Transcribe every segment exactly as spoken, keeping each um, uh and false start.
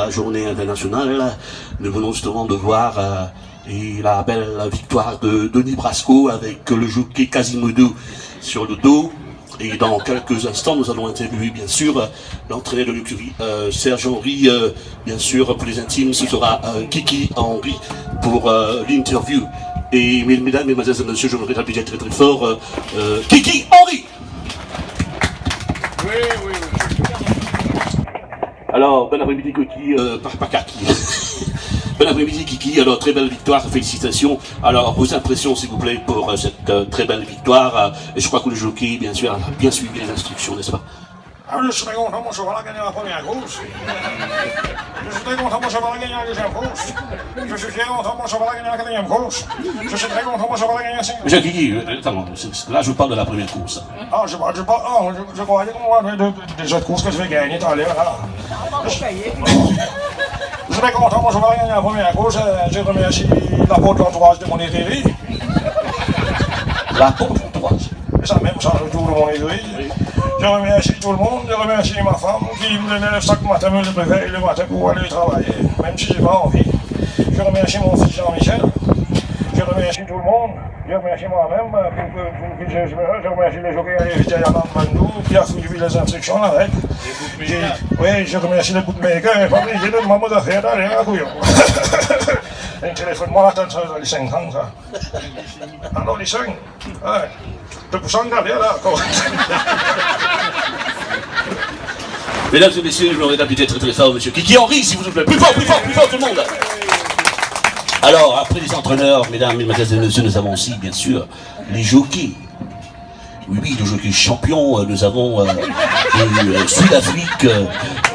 La journée internationale, nous venons justement de voir, euh, et la belle victoire de Denis Brasco avec le jockey Quasimodo sur le dos. Et dans quelques instants, nous allons interviewer, bien sûr, euh, l'entraîneur de l'écurie, euh, Serge Henry. Euh, bien sûr, pour les intimes, ce sera, euh, Kiki Henry pour, euh, l'interview. Et mes-, mesdames, mesdemoiselles et messieurs, je voudrais applaudir très, très fort, euh, euh, Kiki Henry. Oui, oui, oui. Alors, bon après-midi, Kiki, euh, pas, pas Kaki. Bon après-midi, Kiki. Alors, très belle victoire, félicitations. Alors, vos impressions, s'il vous plaît, pour, euh, cette, euh, très belle victoire. Euh, et je crois que le jockey, bien sûr, a bien suivi les instructions, n'est-ce pas ? Ah, je suis très content, mon cheval a gagné la première course. Je suis très content, mon cheval a gagné la deuxième course. Je suis très content, mon cheval a gagné la quatrième course. Je suis très content, mon cheval a gagné la cinquième. Monsieur Kiki, euh, attends, c'est, c'est, là, je vous parle de la première course. Ah, je, je, ah, je, je croyais qu'on parlait de, de, des autres courses que je vais gagner tout à l'heure, là. Je suis très content, mon cheval a gagné la première course. Euh, je remercie la porte entourage de mon écurie. La porte entourage. C'est ça même, ça, le tour de mon écurie. Je remercie tout le monde, je remercie ma femme qui me lève chaque matin, me réveille le matin pour aller travailler, même si j'ai pas envie. Je remercie mon fils Jean-Michel. Je remercie tout le monde. Je remercie moi-même, euh, pour que, pour que je, je, je remercie les jockeys, les Vijay Anand Bandhu, qui a suivi les instructions avec. J'ai, oui, je remercie les bookmakers, pas obligé de demander mon affaire, d'aller à la couillon. Un téléphone, moi, attends, ça, les cinq ans, ça. Alors, les cinq, ouais. T'as pour ça, regarde, là, quoi. Mesdames et messieurs, je voudrais applaudir très, très fort monsieur Kiki Henry, s'il vous plaît. Plus fort, plus fort, plus fort, tout le monde. Alors, après les entraîneurs, mesdames, mesdemoiselles et messieurs, nous avons aussi, bien sûr, les jockeys. Oui, oui, les jockeys champions, euh, nous avons, euh, de, euh, Sud-Afrique, euh,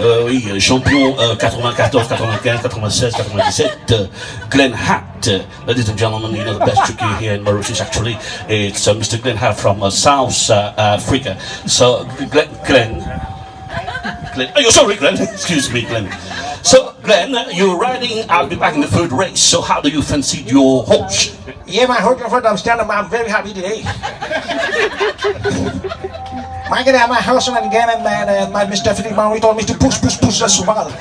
euh, oui, euh, champion, euh, quatre-vingt-quatorze, quatre-vingt-quinze, quatre-vingt-seize, quatre-vingt-dix-sept, euh, Glenn Hart. Ladies and gentlemen, you know the best jockey here in Mauritius, actually. It's, uh, Mister Glenn Hart from, uh, South, uh, Africa. So, Glenn, Glenn, Glenn, oh, you're sorry, Glenn. Excuse me, Glenn. So, Glenn, you're riding, I'll be back in the third race. So, how do you fancy your horse? Yeah, my horse, my friend, I'm standing, I'm very happy today. My, my horse, and again, and, and, and my Mister Philippe Henry told me to push, push, push the cheval.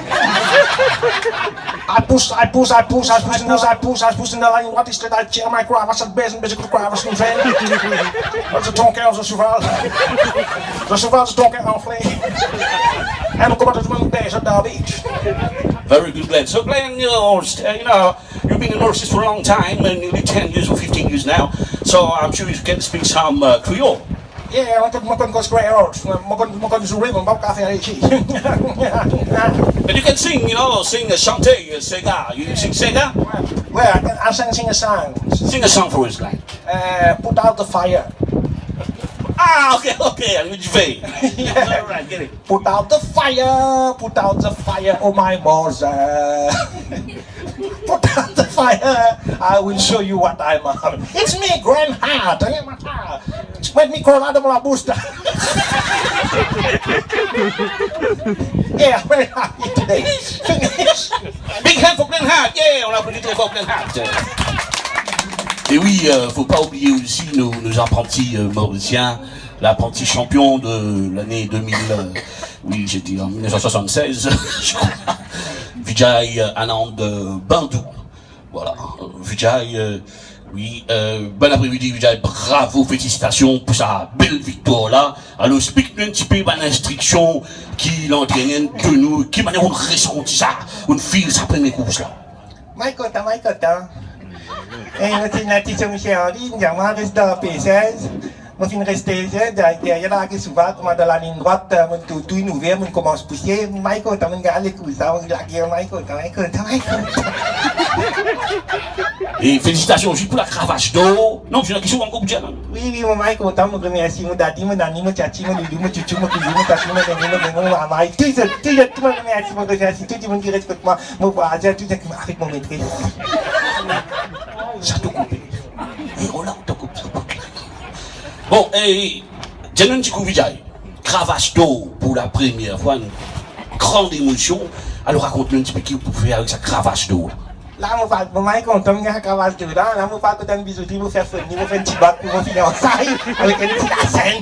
I push, I push, I push, I push, I push, I push, I push in the line. What is that? I tear my cravache, I bear and basically cravache in vain. That's the tongue of the cheval. The cheval, the tongue of flame. And come on, this one, there's a derby. Very good, Glenn. So, Glenn, you know, st-, you know, you've been in Mauritius for a long time, and nearly ten years or fifteen years now. So I'm sure you can speak some, uh, Creole. Yeah, mo konn, mo konn koz Creole. Mo konn, mo konn zoure, mo pa kapav fer isi. But you can sing, you know, sing a chante, a sega. You sing sega? Well, I can, I can sing a song. Sing a song for us, like. Uh, put out the fire. Ah, okay, okay, I'm with you. Yeah. All right, get it. Put out the fire, put out the fire, oh my mother. Put out the fire, I will show you what I'm having. It's me, Glenn Hart. Let me call out of my booster. Yeah, very happy today. Finish. Big hand for Glenn Hart. Yeah, on applaudit très fort Glenn Hart. Et oui, euh, faut pas oublier aussi nos, nos apprentis, euh, mauriciens, l'apprenti champion de l'année deux mille, euh, oui, j'ai dit en mille neuf cent soixante-seize, je crois. Vijay, euh, Anand, euh, Bandhu. Voilà. Euh, Vijay, euh, oui, euh, bon après-midi, Vijay. Bravo, félicitations pour sa belle victoire là. Alors, explique-nous un petit peu, ben, l'instruction qui l'entraîneur donn ou, ki manier ou resanti sa, ou feel sa premie kours la. Mwa kontan, mwa kontan. E mo ti ena ti so misie Anri, li dir mwa res dan P seize. Mo finn res P seize, deryer, deryer large cheval, kouma dan lalinn drwat, mo tou, tou inn ouver, mo komans pouse, mwa kontan, mo gagn lekours la, mo lage, mwa kontan, mwa kontan, mwa kontan. E felisitasion osi pou la kravas dor. Non, ti ena kiksoz ankor pou dir la? Wi, wi, mo mwa kontan, mo remersi mo dadi, mo nani, mo tiati, mo loulou, mo toutou, mo kouzin, mo tati, mo nene, mo nene, mo mama, tou zot, tou zot, tou mo remersi, mo remersi tou dimoun ki respekte mwa. Mo vwazin, tou zot, avek mo metris. Sa tou koupe. E, oh la, ou tou koup, tou koup. Bon, e, dir nou enn ti kou Vijay. Kravas dor pou la premie fwa, enn gran emosion. Alor, rakont nou enn ti pe ki ou pou fer avek sa kravas dor. La, mo pa, mo mwa kontan, mo gagn kravas dor la. La, mo pa kot enn bizouti, mo fer foni, mo fer enn ti bak pou mo fiansay avek enn ti lasenn.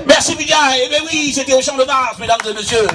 Merci, Vijay. Eh ben oui, c'était au Champ de Mars, mesdames et messieurs.